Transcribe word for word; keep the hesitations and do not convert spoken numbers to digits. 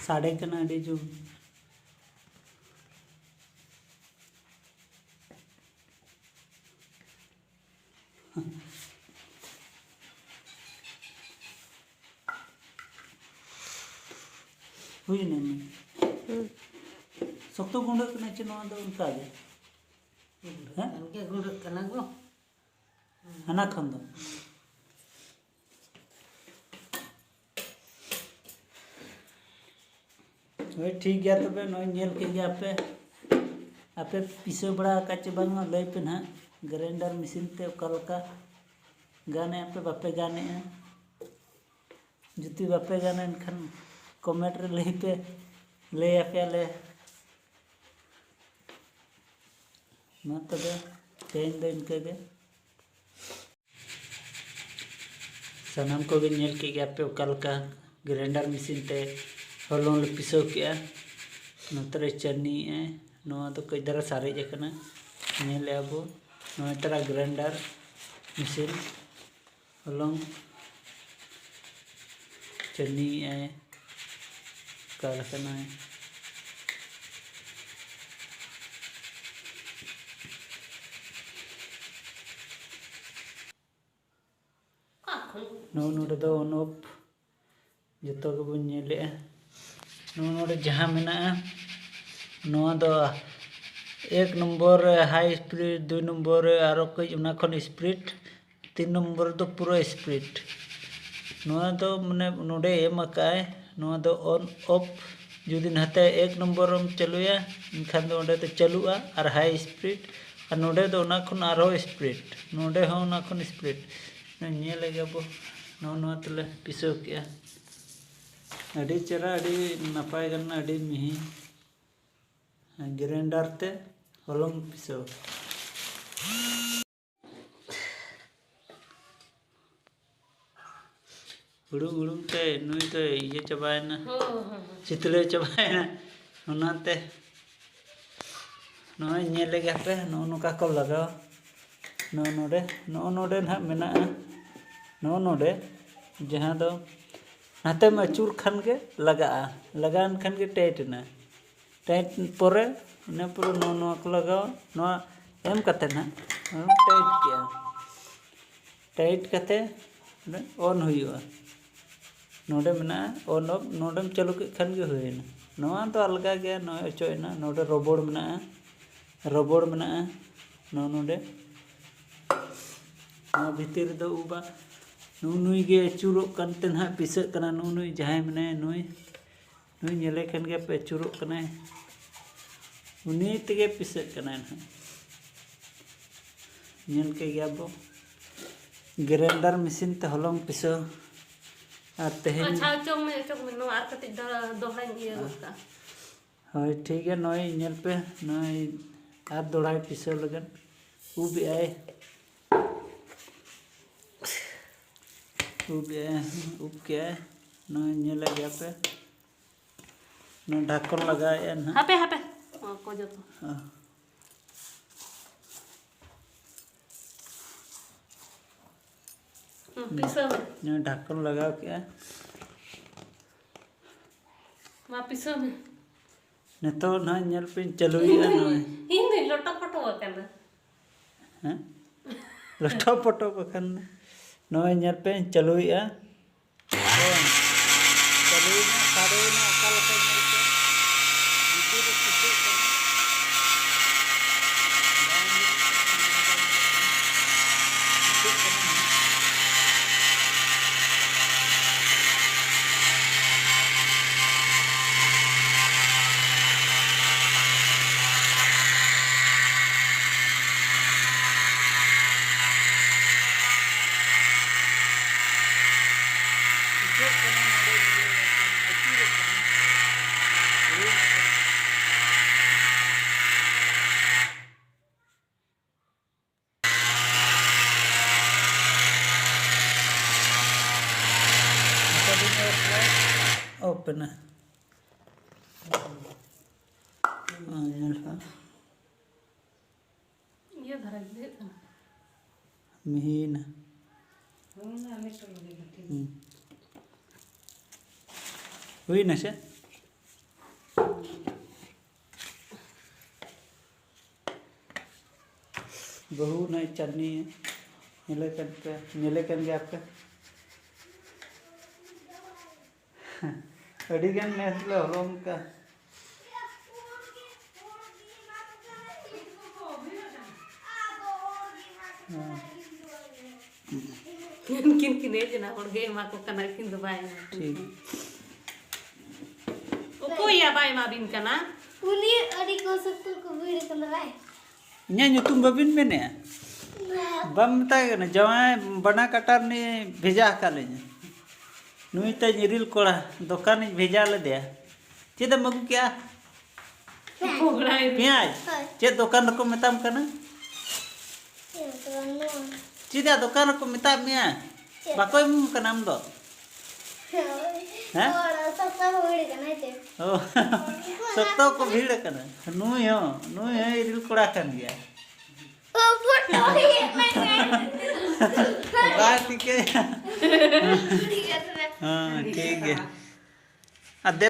ᱥᱟᱰᱮ ᱠᱟᱱᱟ ᱟᱹᱰᱤ ᱡᱳᱨ᱾ ᱦᱩᱭᱱᱟ ᱱᱤᱭᱟᱹ᱾ ᱦᱩᱸ᱾ ᱥᱚᱠᱛᱚ ᱜᱩᱸᱰᱟᱹᱜ ᱠᱟᱱᱟ ᱪᱮ ᱱᱚᱣᱟ ᱫᱚ ᱚᱱᱠᱟ ᱜᱮ? ᱦᱮᱸ? ᱠᱟᱱ ᱜᱮ ᱜᱩᱸᱰᱟᱹᱜ ᱠᱟᱱᱟ ᱜᱚ᱾ ᱦᱟᱱᱟ ᱠᱷᱚᱱ ᱫᱚ᱾ ᱦᱳᱭ, ᱴᱷᱤᱠ ᱜᱮᱭᱟ ᱛᱚᱵᱮ, ᱱᱚᱜᱼᱚᱭ ᱧᱮᱞ ᱠᱮᱫ ᱜᱮᱭᱟ ᱯᱮ᱾ ᱟᱯᱮ ᱯᱤᱥᱟᱹᱣ ᱵᱟᱲᱟ ᱟᱠᱟᱫ ᱪᱮ ᱵᱟᱝᱟ ᱞᱟᱹᱭ ᱯᱮ ᱱᱟᱦᱟᱜ, grinder machine ᱛᱮ ᱚᱠᱟ ᱞᱮᱠᱟ ᱜᱟᱱᱮᱜᱼᱟ ᱯᱮ ᱵᱟᱯᱮ ᱜᱟᱱᱮᱜᱼᱟ᱾ ᱡᱩᱫᱤ ᱵᱟᱯᱮ ᱜᱟᱱᱟ ᱮᱱᱠᱷᱟᱱ comment ᱨᱮ ᱞᱟᱹᱭ ᱯᱮ, ᱞᱟᱹᱭ ᱟᱯᱮᱭᱟᱞᱮ᱾ ᱢᱟ ᱛᱚᱵᱮ ᱛᱮᱦᱮᱧ ᱫᱚ ᱤᱱᱠᱟᱹ ᱜᱮ᱾ ᱥᱟᱱᱟᱢ ᱠᱚᱜᱮ ᱧᱮᱞ ᱠᱮᱫ ᱜᱮᱭᱟ ᱯᱮ ᱚᱠᱟ ᱞᱮᱠᱟ grinder machine ᱛᱮ ᱦᱚᱞᱚᱝ ᱞᱮ ᱯᱤᱥᱟᱹᱣ ᱠᱮᱜᱼᱟ᱾ ᱱᱚᱛᱮ ᱨᱮ ᱪᱟᱹᱱᱤᱭᱮᱜᱼᱟᱭ, ᱱᱚᱣᱟ ᱫᱚ ᱠᱟᱹᱡ ᱫᱷᱟᱨᱟ ᱥᱟᱨᱮᱡ ᱟᱠᱟᱱᱟ, ᱧᱮᱞᱮᱜᱼᱟ ᱵᱚ᱾ ᱱᱚᱣᱟ ᱛᱟᱨᱟ grinder machine ᱦᱚᱞᱚᱝ ᱪᱟᱹᱱᱤᱭᱮᱜᱼᱟᱭ, ᱚᱠᱟ ᱞᱮᱠᱟᱱᱟᱭ᱾ ᱱᱚᱜᱼᱚ ᱱᱚᱰᱮ ᱫᱚ on off ᱡᱚᱛᱚ ᱜᱮᱵᱚᱱ ᱧᱮᱞᱮᱜᱼᱟ᱾ ᱱᱚᱜᱼᱚ ᱱᱚᱰᱮ ᱡᱟᱦᱟᱸ ᱢᱮᱱᱟᱜᱼᱟ, ᱱᱚᱣᱟ ᱫᱚ ᱮᱠ ᱱᱚᱢᱵᱚᱨ ᱨᱮ high speed, ᱫᱩᱭ ᱱᱚᱢᱵᱚᱨ ᱨᱮ ᱟᱨᱚ ᱠᱟᱹᱡ ᱚᱱᱟ ᱠᱷᱚᱱ speed, ᱛᱤᱱ ᱱᱚᱢᱵᱚᱨ ᱫᱚ ᱯᱩᱨᱟᱹ speed᱾ ᱱᱚᱣᱟ ᱫᱚ ᱢᱟᱱᱮ ᱱᱚᱰᱮ ᱮᱢ ᱟᱠᱟᱫᱼᱟᱭ, ᱱᱚᱣᱟ ᱫᱚ on off᱾ ᱡᱩᱫᱤ ᱱᱟᱛᱮ ᱮᱠ ᱱᱚᱢᱵᱚᱨ ᱮᱢ ᱪᱟᱹᱞᱩᱭᱟ, ᱮᱱᱠᱷᱟᱱ ᱫᱚ ᱚᱸᱰᱮ ᱫᱚ ᱪᱟᱹᱞᱩᱜᱼᱟ ᱟᱨ high speed, ᱟᱨ ᱱᱚᱰᱮ ᱫᱚ ᱚᱱᱟ ᱠᱷᱚᱱ ᱟᱨᱦᱚᱸ speed, ᱱᱚᱰᱮ ᱦᱚᱸ ᱚᱱᱟ ᱠᱷᱚᱱ speed᱾ ᱧᱮᱞ ᱞᱮᱜᱮ ᱵᱚ, ᱱᱚᱜᱼᱚ ᱱᱚᱣᱟ ᱛᱮᱞᱮ ᱯᱤᱥᱟᱹᱣ ᱠᱮᱜᱼᱟ᱾ ᱟᱹᱰᱤ ᱪᱮᱦᱨᱟ, ᱟᱹᱰᱤ ᱱᱟᱯᱟᱭ ᱜᱟᱱ ᱮᱱᱟ, ᱟᱹᱰᱤ ᱢᱤᱦᱤ᱾ grinder ᱛᱮ ᱦᱚᱞᱚᱝ ᱯᱤᱥᱟᱹᱣ᱾ ᱦᱩᱲᱩᱝ ᱦᱩᱲᱩᱝ ᱛᱮ ᱱᱩᱭ ᱫᱚᱭ ᱤᱭᱟᱹ ᱪᱟᱵᱟᱭᱮᱱᱟ, ᱦᱩᱸ, ᱦᱩᱸ, ᱦᱩᱸ᱾ ᱪᱤᱛᱲᱟᱹ ᱪᱟᱵᱟᱭᱮᱱᱟ᱾ ᱚᱱᱟᱛᱮ ᱱᱚᱜᱼᱚᱭ ᱧᱮᱞ ᱞᱮᱜᱮ ᱦᱟᱯᱮ, ᱱᱚᱜᱼᱚ ᱱᱚᱝᱠᱟ ᱠᱚ ᱞᱟᱜᱟᱣᱟ᱾ ᱱᱚᱜᱼᱚ ᱱᱚᱰᱮ, ᱱᱚᱜᱼᱚ ᱱᱚᱰᱮ ᱱᱟᱦᱟᱜ ᱢᱮᱱᱟᱜᱼᱟ, ᱱᱚᱜᱼᱚ ᱱᱚᱰᱮ, ᱡᱟᱦᱟᱸ ᱫᱚ ᱱᱟᱛᱮᱢ ᱟᱹᱪᱩᱨ ᱠᱷᱟᱱ ᱜᱮ ᱞᱟᱜᱟᱜᱼᱟ᱾ ᱞᱟᱜᱟᱣᱮᱱ ᱠᱷᱟᱱ ᱜᱮ ᱴᱟᱭᱤᱴ ᱮᱱᱟ᱾ ᱴᱟᱭᱤᱴ ᱯᱚᱨᱮ ᱤᱱᱟᱹ ᱯᱚᱨᱮ ᱱᱚᱣᱟ, ᱱᱚᱣᱟ ᱠᱚ ᱞᱟᱜᱟᱣᱟ᱾ ᱱᱚᱣᱟ ᱮᱢ ᱠᱟᱛᱮ ᱱᱟᱦᱟᱜ ᱱᱚᱣᱟᱢ ᱴᱟᱭᱤᱴ ᱠᱮᱜᱼᱟ᱾ ᱴᱟᱭᱤᱴ ᱠᱟᱛᱮ ᱚᱱ ᱦᱩᱭᱩᱜᱼᱟ᱾ ᱱᱚᱰᱮ ᱢᱮᱱᱟᱜᱼᱟ ᱚᱱ ᱚᱯᱷ, ᱱᱚᱰᱮᱢ ᱪᱟᱹᱞᱩ ᱠᱮᱫ ᱠᱷᱟᱱ ᱜᱮ ᱦᱩᱭᱮᱱᱟ᱾ ᱱᱚᱣᱟ ᱫᱚ ᱟᱞᱜᱟ ᱜᱮᱭᱟ, ᱱᱚᱜᱼᱚᱭ ᱚᱪᱚᱜ ᱮᱱᱟ᱾ ᱱᱚᱰᱮ ᱨᱚᱵᱚᱲ ᱢᱮᱱᱟᱜᱼᱟ, ᱨᱚᱵᱚᱲ ᱢᱮᱱᱟᱜᱼᱟ᱾ ᱱᱚᱜᱼᱚ ᱱᱚᱰᱮ ᱱᱚᱣᱟ ᱵᱷᱤᱛᱤᱨ ᱨᱮᱫᱚ ᱩᱵᱟ ᱱᱩᱜᱼᱩ ᱱᱩᱭ ᱜᱮ ᱟᱹᱪᱩᱨᱚᱜ ᱠᱟᱱᱛᱮ ᱱᱟᱦᱟᱜ ᱯᱤᱥᱟᱹᱜ ᱠᱟᱱᱟ᱾ ᱱᱩᱜᱼᱩ ᱱᱩᱭ ᱡᱟᱦᱟᱸᱭ ᱢᱮᱱᱟᱭᱟ, ᱱᱩᱭ, ᱱᱩᱭ ᱧᱮᱞᱮ ᱠᱷᱟᱱ ᱜᱮ ᱯᱮ ᱟᱹᱪᱩᱨᱚᱜ ᱠᱟᱱᱟᱭ, ᱩᱱᱤ ᱛᱮᱜᱮ ᱯᱤᱥᱟᱹᱜ ᱠᱟᱱᱟᱭ ᱱᱟᱦᱟᱜ᱾ ᱧᱮᱞ ᱠᱮᱫ ᱜᱮᱭᱟ ᱵᱚ, ᱜᱨᱮᱱᱰᱟᱨ ᱢᱮᱥᱤᱱ ᱛᱮ ᱦᱚᱞᱚᱝ ᱯᱤᱥᱟᱹᱣ᱾ ᱟᱨ ᱛᱮᱦᱮᱧ ᱟᱪᱪᱷᱟ, ᱚᱪᱚᱜ ᱢᱮ, ᱚᱪᱚᱜ ᱢᱮ, ᱱᱚᱣᱟ ᱟᱨ ᱠᱟᱹᱴᱤᱡ ᱫᱚ-, ᱫᱚᱦᱲᱟᱧ ᱤᱭᱟᱹ ᱜᱚᱫ ᱠᱟᱜᱼᱟ᱾ ᱦᱳᱭ, ᱴᱷᱤᱠ ᱜᱮᱭᱟ, ᱱᱚᱜᱼᱚᱭ ᱧᱮᱞ ᱯᱮ, ᱱᱚᱜᱼᱚᱭ ᱟᱨ ᱫᱚᱦᱲᱟᱭ ᱯᱤᱥᱟᱹᱣ ᱞᱟᱹᱜᱤᱫ ᱩᱵ ᱮᱜᱼᱟᱭ, ᱩᱵ ᱮᱜᱼᱟᱭ, ᱩᱵ ᱠᱮᱜᱼᱟᱭ, ᱱᱚᱜᱼᱚᱭ ᱧᱮᱞᱮᱫ ᱜᱮᱭᱟ ᱯᱮ, ᱱᱚᱣᱟ ᱰᱷᱟᱠᱚᱱ ᱞᱟᱜᱟᱣᱮᱜᱼᱟ ᱱᱟᱦᱟᱜ᱾ ᱦᱟᱯᱮ, ᱦᱟᱯᱮ, ᱱᱚᱣᱟ ᱠᱚ ᱡᱚᱛᱚ᱾ ᱦᱚᱸ᱾ ᱦᱩᱸ, ᱯᱤᱥᱟᱹᱣ ᱢᱮ᱾ ᱱᱚᱣᱟ ᱰᱷᱟᱠᱚᱱ ᱞᱟᱜᱟᱣ ᱠᱮᱜᱼᱟ᱾ ᱢᱟ ᱯᱤᱥᱟᱹᱣ ᱢᱮ᱾ ᱱᱤᱛᱚᱜ ᱱᱟᱦᱟᱜ ᱧᱮᱞ ᱯᱮ, ᱪᱟᱹᱞᱩᱭᱮᱜᱼᱟ ᱱᱚᱜᱼᱚᱭ᱾ ᱤᱧ ᱫᱚᱧ ᱞᱚᱴᱚ ᱯᱚᱴᱚ ᱟᱠᱟᱱᱟ᱾ ᱦᱮᱸ? ᱞᱚᱴᱚ ᱯᱚᱴᱚ ᱵᱟᱠᱷᱟᱱ ᱱᱚᱜᱼᱚᱭ ᱧᱮᱞ ᱯᱮ, ᱪᱟᱹᱞᱩᱭᱮᱜᱼᱟ᱾ ᱪᱟᱹᱞᱩᱭᱮᱱᱟ, ᱥᱟᱰᱮᱭᱮᱱᱟ, ᱚᱠᱟ ᱞᱮᱠᱟ ᱧᱮᱞ ᱯᱮ᱾ ᱵᱷᱤᱛᱤᱨ ᱨᱮ ᱪᱤᱠᱟᱹᱜ ᱠᱟᱱᱟ? ᱵᱟᱝ ᱧᱮᱞᱚᱜ ᱠᱟᱱᱟ, ᱧᱮᱞ ᱵᱟᱝ ᱧᱮᱞᱚᱜ ᱠᱟᱱᱟ᱾ ᱪᱤᱠᱟᱹᱜ ᱠᱟᱱᱟ ᱱᱟᱦᱟᱜ? ᱪᱤᱠᱟᱹᱜ ᱠᱟᱱᱟ ᱱᱚᱰᱮ ᱧᱮᱞ ᱧᱟᱢᱚᱜ ᱠᱟᱱᱟ, ᱟᱹᱪᱩᱨᱚᱜ ᱠᱟᱱᱟ᱾ ᱦᱩᱭᱱᱟ ᱠᱟᱱᱟ᱾ ᱚᱯᱷ ᱮᱱᱟ᱾ ᱧᱮᱞ ᱯᱮ᱾ ᱤᱭᱟᱹ ᱫᱷᱟᱨᱟ ᱜᱮ ᱦᱩᱭᱩᱜ ᱠᱟᱱᱟ᱾ ᱢᱤᱦᱤᱱᱟ᱾ ᱦᱩᱭᱱᱟ, ᱱᱤᱛᱚᱜ ᱞᱟᱹᱜᱤᱫ ᱫᱚ ᱴᱷᱤᱠ᱾ ᱦᱩᱸ᱾ ᱦᱩᱭᱱᱟ ᱥᱮ? ᱵᱟᱹᱦᱩ ᱱᱚᱜᱼᱚᱭ ᱪᱟᱹᱴᱱᱤ ᱧᱮᱞᱮ ᱠᱟᱱ ᱯᱮ, ᱧᱮᱞᱮ ᱠᱟᱱ ᱜᱮᱭᱟ ᱯᱮ᱾ ᱟᱹᱰᱤ ᱜᱟᱱ ᱱᱮᱥ ᱞᱮ ᱦᱚᱞᱚᱝ ᱠᱟᱜᱼᱟ᱾ ᱦᱮᱸ᱾ ᱩᱱᱠᱤᱱ ᱠᱤᱱ ᱦᱮᱡ ᱮᱱᱟ, ᱦᱚᱲ ᱜᱮ ᱮᱢᱟ ᱠᱚ ᱠᱟᱱᱟ, ᱩᱱᱠᱤᱱ ᱫᱚ ᱵᱟᱭ ᱮᱢᱟ ᱠᱤᱱ ᱴᱷᱤᱠ᱾ ᱠᱟᱱᱟ᱾ ᱚᱠᱚᱭ ᱭᱟ ᱵᱟᱭ ᱮᱢᱟ ᱵᱤᱱ ᱠᱟᱱᱟ? ᱩᱱᱤ ᱟᱹᱰᱤ ᱠᱚ ᱥᱚᱠᱛᱚ ᱠᱚ ᱵᱷᱤᱲ ᱠᱟᱱᱟ ᱵᱟᱭ᱾ ᱤᱧᱟᱹᱜ ᱧᱩᱛᱩᱢ ᱵᱟᱹᱵᱤᱱ ᱢᱮᱱᱮᱜᱼᱟ? ᱵᱟᱢ ᱢᱮᱛᱟᱭ ᱠᱟᱱᱟ, ᱡᱟᱶᱟᱭ ᱵᱟᱱᱟ ᱠᱟᱴᱟ ᱨᱤᱱᱤᱡ ᱵᱷᱮᱡᱟ ᱟᱠᱟᱫ ᱞᱤᱧᱟ᱾ ᱱᱩᱭ ᱛᱟᱹᱧ ᱤᱨᱤᱞ ᱠᱚᱲᱟ, ᱫᱚᱠᱟᱱᱤᱧ ᱵᱷᱮᱡᱟ ᱞᱮᱫᱮᱭᱟ᱾ ᱪᱮᱫ ᱮᱢ ᱟᱹᱜᱩ ᱠᱮᱜᱼᱟ? ᱯᱚᱠᱚᱲᱟ ᱤᱨᱤᱞ᱾ ᱯᱮᱸᱭᱟᱡᱽ? ᱦᱳᱭ᱾ ᱪᱮᱫ ᱫᱚᱠᱟᱱ ᱨᱮᱠᱚ ᱢᱮᱛᱟᱢ ᱠᱟᱱᱟ? ᱪᱮᱫ ᱫᱚᱠᱟᱱ ᱱᱚᱣᱟ? ᱪᱮᱫᱟᱜ ᱫᱚᱠᱟᱱ ᱨᱮᱠᱚ ᱢᱮᱛᱟᱜ ᱢᱮᱭᱟ? ᱪᱮᱫ? ᱵᱟᱠᱚ ᱮᱢᱟᱢ ᱠᱟᱱᱟ ᱟᱢ ᱫᱚ? ᱦᱳᱭ᱾ ᱦᱮᱸ? ᱦᱚᱲ ᱥᱚᱠᱛᱚ ᱠᱚ ᱵᱷᱤᱲ ᱠᱟᱱᱟ ᱪᱮ? ᱚ, ᱥᱚᱠᱛᱚ ᱠᱚ ᱵᱷᱤᱲ ᱠᱟᱱᱟ᱾ ᱱᱩᱭ ᱦᱚᱸ, ᱱᱩᱭ ᱦᱚᱸ ᱤᱨᱤᱞ ᱠᱚᱲᱟ ᱠᱟᱱ ᱜᱮᱭᱟ᱾ ᱚ, ᱯᱷᱳᱴᱳ ᱦᱩᱭᱩᱜ ᱠᱟᱱᱟ᱾ ᱵᱟᱭ ᱴᱷᱤᱠᱟᱹᱭᱟ᱾ ᱴᱷᱤᱠ ᱟᱪᱷᱮ᱾ ᱦᱮᱸ, ᱴᱷᱤᱠ ᱜᱮᱭᱟ᱾ ᱟᱨ ᱫᱮ-